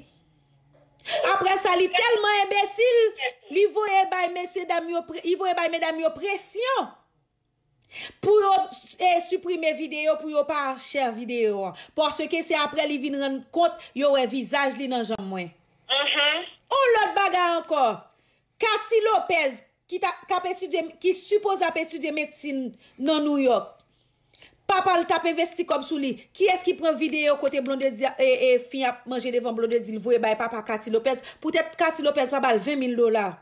Apre sa, li tèlman enbesil, li voye bay mesye dam yo pre-, li voye bay medam yo presyon pou yo, e, siprime videyo, pou yo pa share videyo an. Paske se apre li vin rann kont, yo wè vizaj li nan janm mwen. Mhm. On lòt bagay ankò, Cathy Lopez, ki ta, k ap etidye, ki sipoze ap etidye medsin nan New York. Papa l t ap envesti kòb sou li. Kiyès ki pran videyo kote Blondedy, e, e, fi ap manje devan Blondedy, l voye bay papa Cathy Lopez? Poutèt Cathy Lopez pa ba l ven mil dola.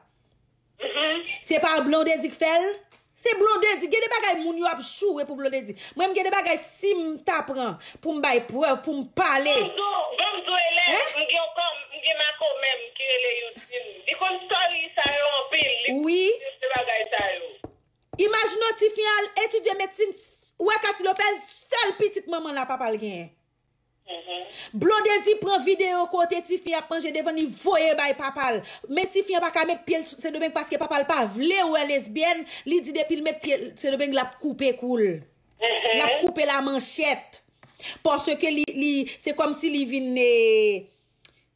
Mhm. Se pa Blondedy k fè l? Se Blondedy. Gen de bagay moun yo ap joure pou Blondedy. Mwen, m gen de bagay, si m ta pran pou m bay prèv, pou m pale. Ban m di w, ban m di w, Elèn, hein? M gen yon kòm, m gen makomè m ki rele Youdin. Li konn story sa yo anpil. Li, wi, konn de bagay sa yo. Imajine w, tifi an al etidye medsin, ou wè Cathy Lopez, sèl pitit manman l a papa l genyen. Mhm. Blondedy pran videyo kote tifi ap manje devan li, voye bay papa l. Men tifi an pa ka met pye l Sendomeng paske papa l pa vle wè lesbyèn. Li di depi l met pye l Sendomeng, l ap koupe kou l. Mhm. L ap koupe l a manchèt. Paske li, li, se kòmsi li vin, e,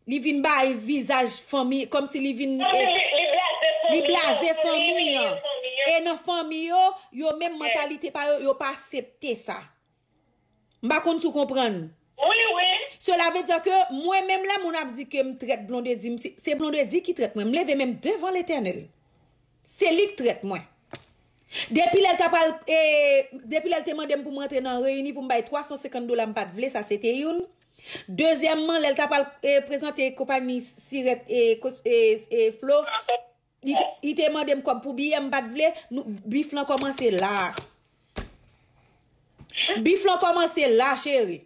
li vin bay vizaj fanmi, kòmsi li vin, e, li blaze fanmi an. E nan fanmi yo, yo menm mantalite pa yo, yo pa aksepte sa. M pa konn si w konprann. Wi, wi. Cela veut dire que mwen menm lè moun ap di ke m trèt Blondedy, m se, se Blondedy ki trèt mwen. M leve men m devan Letènèl. Se li k trèt mwen. Depi lè l ta pral, e, depi lè l te mande m pou m rantre nan Reyini pou m bay twa san senkant dola, m pa t vle, sa se te youn. Dezyèmman, lè l ta pral, e, prezante konpayi Sirèt, e, kos-, e, e, Flo, li te, li te mande m kòb pou biyè, m pa t vle, nou, bif lan kòmanse la. Bif lan kòmanse la, cheri.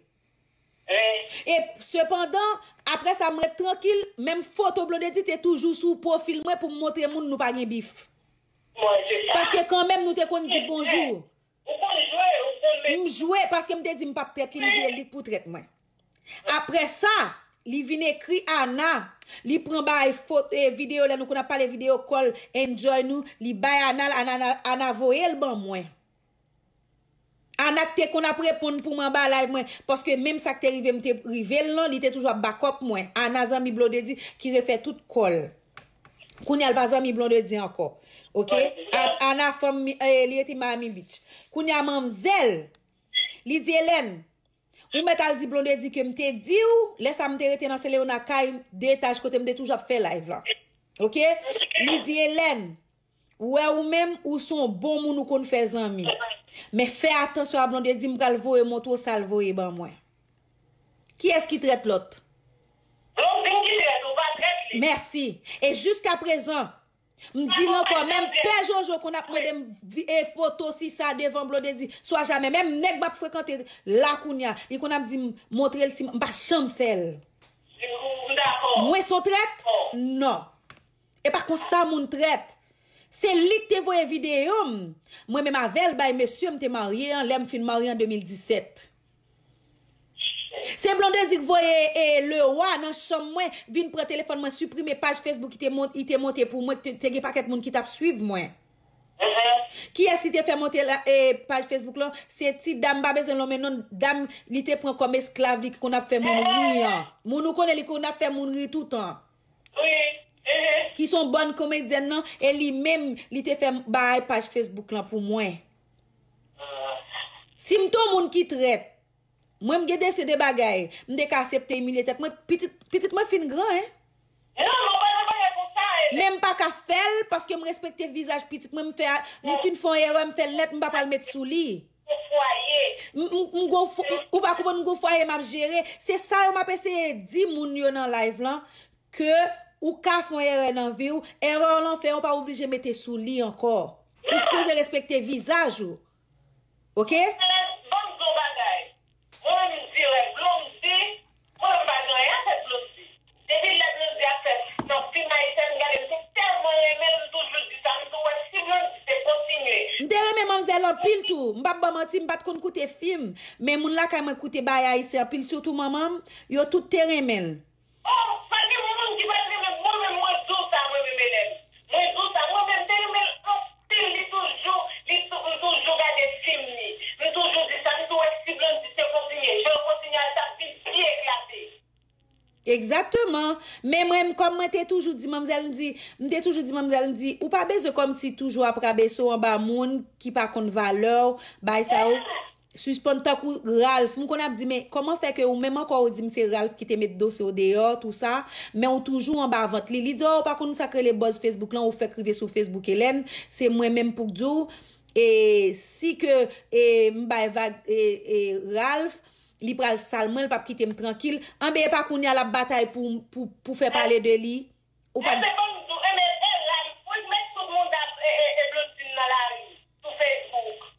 E sepandan, apre sa, m ret trankil, menm foto Blondedy te toujou sou pwofil mwen pou m montre moun nou pa gen bif. Paske kanmenm nou te konn di bonjou. Ou konn jwe, ou konn men. M jwe, paske m te di m p ap trèt li, m di e li k pou trèt mwen. Apre sa, li vin ekri Ana, li pran bay fo-, e, videyo, lè nou konn ap pale videyo call, enjoy nou, li bay Ana, Ana, Ana, Ana voye l ban mwen. Ana k te konn ap reponn pou m anba live mwen, paske menm sa k te rive m te rive l lan, li te toujou ap backup mwen. Ana zanmi Blondedy ki refè tout call. Kounye a l pa zanmi Blondedy ankò. Oke? A-, Ana fanm mi-, e, li rete Miami Beach. Kounye a manmzèl, li di Elèn, ou mèt al di Blondedy ke m te di w, lè sa m te rete nan Selena kay de etaj kote m te toujou ap fè live lan. Oke? Li di Elèn, ou wè ou menm, ou se yon bon moun, ou konn fè zanmi. Men fè atansyon a Blondedy, m pral voye montre w sa l voye ban mwen. Kiyès ki trèt lòt? Blondedy ki trèt, ou pa trèt li. Mèsi. E jiskaprezan, m di l ankò, menm Pè Jojo konn ap mande m vi-, e, foto si sa devan Blondedy, swa jamè. Menm nèg m ap frekante la kounye a, li konn ap di m, montre l si m, m pa janm fè l. M dakò. Mwen se yon trèt? Non. E pa konsa moun trèt. Se li k te voye videyo m, mwen menm avè l bay mesye m te marye an, lè m fin marye an de mil disèt. Se Blondedy k voye, e, Lewa nan chanm mwen, vin pran telefòn mwen, siprime paj Facebook li te mont-, li te monte pou mwen, te, te gen pakèt moun ki t ap swiv mwen. Kiyès li te fè monte la, e, paj Facebook lan? Se ti dam, m pa bezwen lonmen non, dam li te pran kòm esklav li ki konn ap fè moun ri an. Moun ou konnen li konn ap fè moun ri toutan. Wi. Ki se yon bòn komedyèn nan, e li menm, li te fè m bay paj Facebook lan pou mwen. Si m te yon moun ki trèt, mwen m gen de se de bagay, m te ka aksepte imilye tèt mwen, pitit, pitit mwen fin gran, en. Non, non, pa nan bagay konsa, e. Men m pa ka fè l, paske m respekte vizaj pitit mwen, m fè, m fin fè yon erè, m fè l nèt, m pa pral met sou li. M, m, m gon fo-, m, ou pa konprann, m gon fwaye m ap jere. Se sa yo m ap eseye di moun yo nan live lan, ke ou ka fè yon erè nan vi w, erè w lan fè, ou pa oblije mete sou li ankò. Ou sipoze respekte vizaj ou. Ok? Ban m di w bagay. Mwen menm m dirèk. Blondy, mwen menm m pa gen anyen avèk Blondy. Depi lè Blondy ap fè nan fim ayisyen, m gade, m te tèlman renmen l, m toujou di sa, m tou wè si Blondy te kontinye. M te renmen manmzèl anpil tou. M p ap ba w manti, m pa t konn koute fim. Men moun lakay mwen koute bagay ayisyen anpil, sitou manman m. Yo tout te renmen l. Oh, pa gen moun ki pa t renmen mwen menm, mwen di w sa, mwen menm Hélène. Mwen di w sa, mwen menm te renmen l anpil, li toujou, li tou, m toujou gade fim li. M toujou di sa, m tou wè si Blondy te kontinye, jan l kontinye a, l t ap vin pi eklate. Egzakteman. Men mwen, kòm mwen te toujou di manmzèl, m di, m te toujou di manmzèl, m di, ou pa bezwen kòmsi toujou ap rabese w anba moun ki pa konn valè w, bay sa yo. Sispann tankou Ralph. M konn ap di, men kòman fè ke ou menm ankò ou di m se Ralph ki te met dosye w deyò, tou sa, men ou toujou anba vant li. Li di, oh, ou pa konn sa k rele buzz Facebook lan, ou fèk rive sou Facebook Hélène, se mwen menm pou k di w, e si ke, e, m bay vag, e, e, Ralph, li pral sal mwen, li p ap kite m trankil. Anben, e pa kounye a l ap batay pou, pou, pou fè pale de li. Ou pa. Enben, ban m di w, enben, e Ralph, wi, met tout moun ap, e, e, e Blondine nan lari, sou Facebook.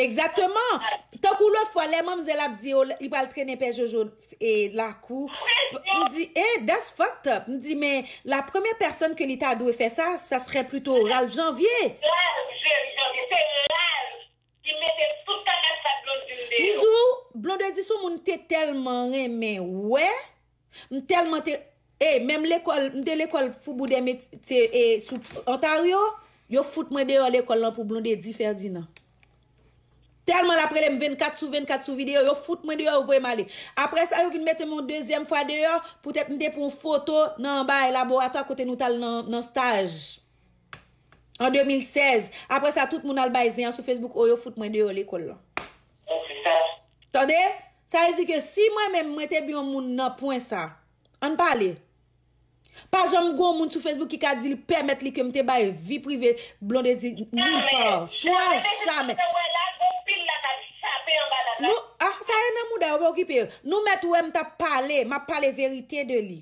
Egzakteman. Tankou lòt fwa, lè manmzèl ap di yo, li pral trennen pè Jojo, e, lakou. M di, eh, that's fucked up. M di, men la première personne que li ta dwe fè sa, ça serait plutôt Ralph Janvier. Ralph Janvier, se Ralph ki mete tout kaka sa Blondine deyò. M di w, Blondedy se yon moun te tèlman renmen wè. M tèlman te, e, menm lekòl, m te lekòl Faubourg des Métiers, e, sou Ontario, yo fout mwen deyò lekòl lan pou Blondedy Ferdinand. Tèlman l ap rele m vennkat sou vennkat sou videyo, yo fout mwen deyò, yo voye m ale. Apre sa, yo vin mete m yon dezyèm fwa deyò, poutèt m te pran yon foto nan bagay laboratwa kote nou t al nan, nan staj. An de mil sèz. Apre sa, tout moun al bay zen an sou Facebook, o, yo fout mwen deyò lekòl lan. Tande? Sa vle di ke si mwen menm, mwen te byen yon moun nan pwen sa, ann pale. Pa janm gon moun sou Facebook ki ka di l pèmèt li ke m te bay vi prive Blondedy nil pa. Swa jamè. Nou, ah, sa e nan mouda yo, pa okipe yo. Nou mèt wè m t ap pale, m ap pale verite de li.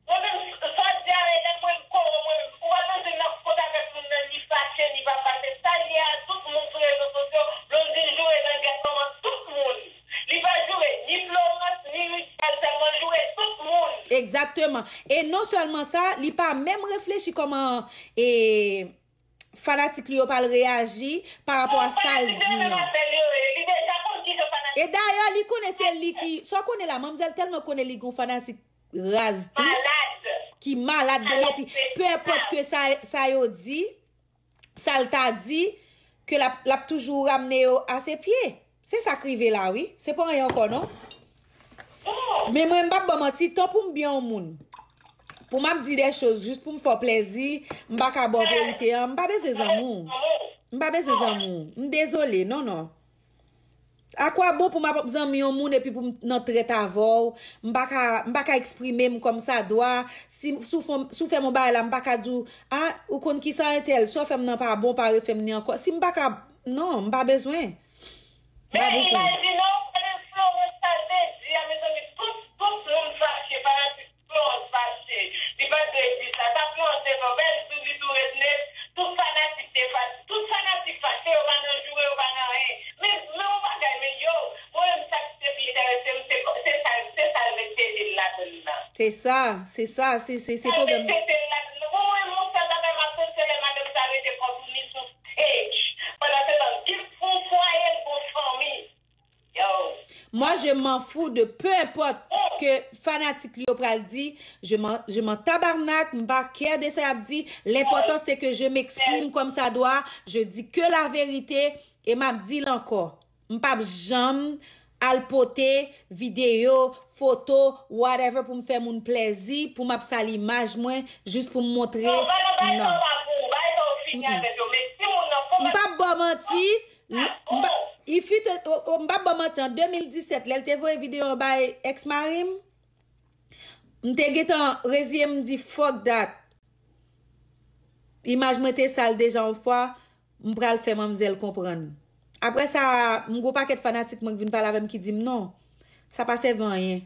Mwen menm, sa w di a, e lè mwen kore mwen menm. Ou pa tande m nan kont avèk moun nan, ni fache, ni pa fache. Sa l ye a, tout moun sou rezo sosyo, Blondine joure nan gèt manman tout moun. Li pa joure ni Florence, ni Michel, sèlman joure tout moun. Egzakteman. E non sèlman sa, li pa menm reflechi kòman, e, fanatik li yo pral reyaji pa rapò a sa l di an. E dayè, li konnen se li ki, sa w konnen la, manmzèl tèlman konnen li gon fanatik raz tou, ki malad de li, epi pe enpòt ke sa, sa yo di, sa l ta di, ke l ap, l ap toujou ramne yo a se pye. Se sa k rive la, wi. Se pa anyen ankò, non. Men mwen, m p ap ba w manti, tan pou m byen yon moun, pou m ap di de choz jis pou m fè w plezi, m pa ka ba w verite an, m pa bezwen zanmi w. M pa bezwen zanmi w. M dezole, non, non. Akwa bon pou m ap zanmi yon moun epi pou m nan trèt avè w? M pa ka, m pa ka eksprime m kòmsadwa. Si, si w fè m, si w fè m yon bagay la, m pa ka di w, a, ou konn kisa entèl, sa w fè m nan pa bon, pa refè m ni ankò. Si m pa ka, non, m pa bezwen. M pa bezwen. Men imajine w, konnen Florence sa l te di a, mezanmi, tout, tout moun fache, fanatik Florence fache. Li pa t dwe di sa. Sa Florence te fè w, bèl tou, li tou ret nèt. Tout fanatik te fache. Tout fanatik fache, yo pa nan joure, yo pa nan anyen. Men, men yon bagay, men yo, mwen menm sa ki te pi enterese m, se, se sa, se sa l mete tete l ladann nan. Se sa, se sa, se, se, se pwoblèm. Sa l mete tete l ladann nan. Bon, mwen menm, yon sèl bagay m ap tann, se lè madanm sa rete kont ou ni sou stage. Pandan se tan, li gon fwaye, li gon fanmi. Yo. Moi, je m'en fous de peu importe ce que fanatik li yo pral di. Je m'en, je m'en tabarnak, m pa care de sa y ap di. L'important, c'est que je m'exprime comme ça doit. Je dis que la vérité. E m ap di l ankò. M p ap janm al pote videyo, foto, whatever, pou m fè moun plèzi, pou m ap sal imaj mwen, jis pou m montre. Non. M p ap ba w manti. M pa, il fut, o, o, m p ap ba w manti, an de mil disèt, lè l te voye videyo an bay ex mari m, m te gentan reziye m, m di, fuck that. Imaj mwen te sal deja yon fwa, m pral fè manmzèl konprann. Apre sa, m gon pakèt fanatik mwen k vin pale avè m ki di m, non, sa pa sèvi anyen.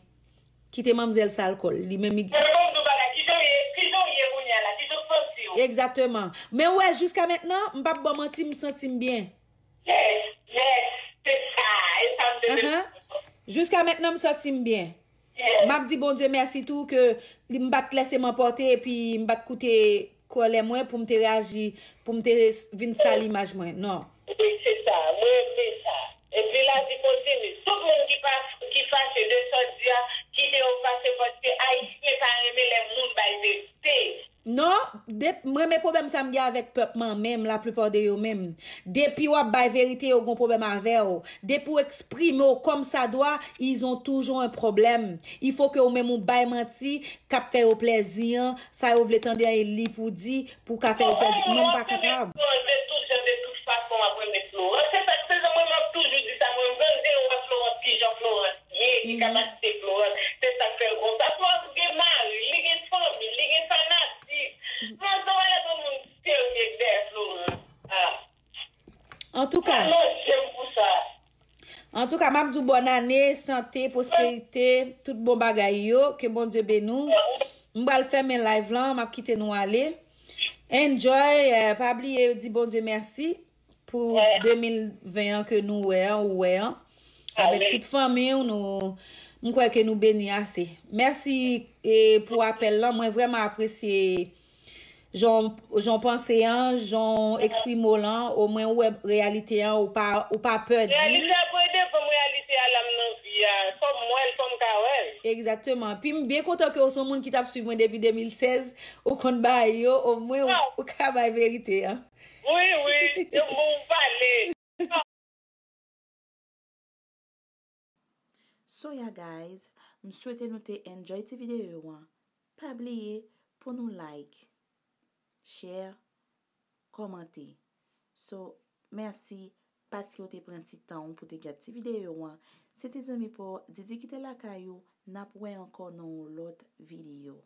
Kite manmzèl sal kò l. Li menm li. Men ban m di w bagay, kijan w ye, kijan w ye kounye a la, kijan w santi w? Egzakteman. Men w wè, jiska mentnan, m p ap ba w manti, m santi m byen. Yes, yes. Se Jiska mentnan, m santi m byen. M ap di Bondye mèsi tou ke li, m pa t lèse m anpòte epi m pa t koute kòlè mwen pou m te reyaji, pou m te vin sal imaj mwen. Non. Wi, se sa. Mwen renmen sa. Epi lavi kontinye. Tout moun ki pa ki fache de sa w di a, kite yo fache paske Ayisyen pa renmen lè moun bay verite. Non, de, mwen men pwoblèm sa m gen avèk pèp mwen menm, laplipa de yo menm. Depi w ap bay verite, yo gon pwoblèm avè w. Depi w eksprime w kòm sa dwa, ils ont toujours un problème. Il faut que ou menm ou bay manti, k ap fè yo plèzi an, sa yo vle tande an e li pou di, pou ka fè yo plèzi. Mwen m pa kapab. De tout jan, de tout fason, w ap renmen Florence. Se sa k fè mwen, m ap toujou di sa, mwen menm, se yo wè Florence, kijan Florence ye, ki kapasite Florence. Se sa k fè l konsa. Florence gen mari, li gen fanmi, li gen fanatik. Florence, nou wè lè gon moun serye k dèyè Florence. Ah. Antouka, Manje m pou sa. Antouka, m ap di w bòn ane, sante, pwosperite, tout bon bagay yo, ke Bondye beni w. M pral fèmen live lan, m ap kite nou ale. Enjoy, eh, pa bliye di Bondye mèsi pou de mil ven an ke nou wè an, ou wè an. Avèk tout fanmi w, nou, m kwè ke nou beni ase. Mèsi, eh, pou apèl lan, mwen vrèman apresye jan w, jan w panse an, jan w eksprime w lan, omwen ou wè reyalite an, ou pa, ou pa pè di l. Reyalite a pou ede fanm reyalite a la m nan vi a. Fò m wè l, fò m ka wè l. Egzakteman. Pi m byen kontan ke w se yon moun ki t ap swiv mwen depi de mil sèz, ou konn bagay yo, omwen ou, ou ka bay verite an. Wi, wi, se bon ou pale. So yeah guys, m swete nou te enjoy ti videyo an. Pa bliye pou nou like, share, kòmante. So, mèsi paske w te pran ti tan w pou te gad ti videyo an. Se te zanmi pa w Didi ki te lakay ou, n ap wè ankò nan yon lòt videyo.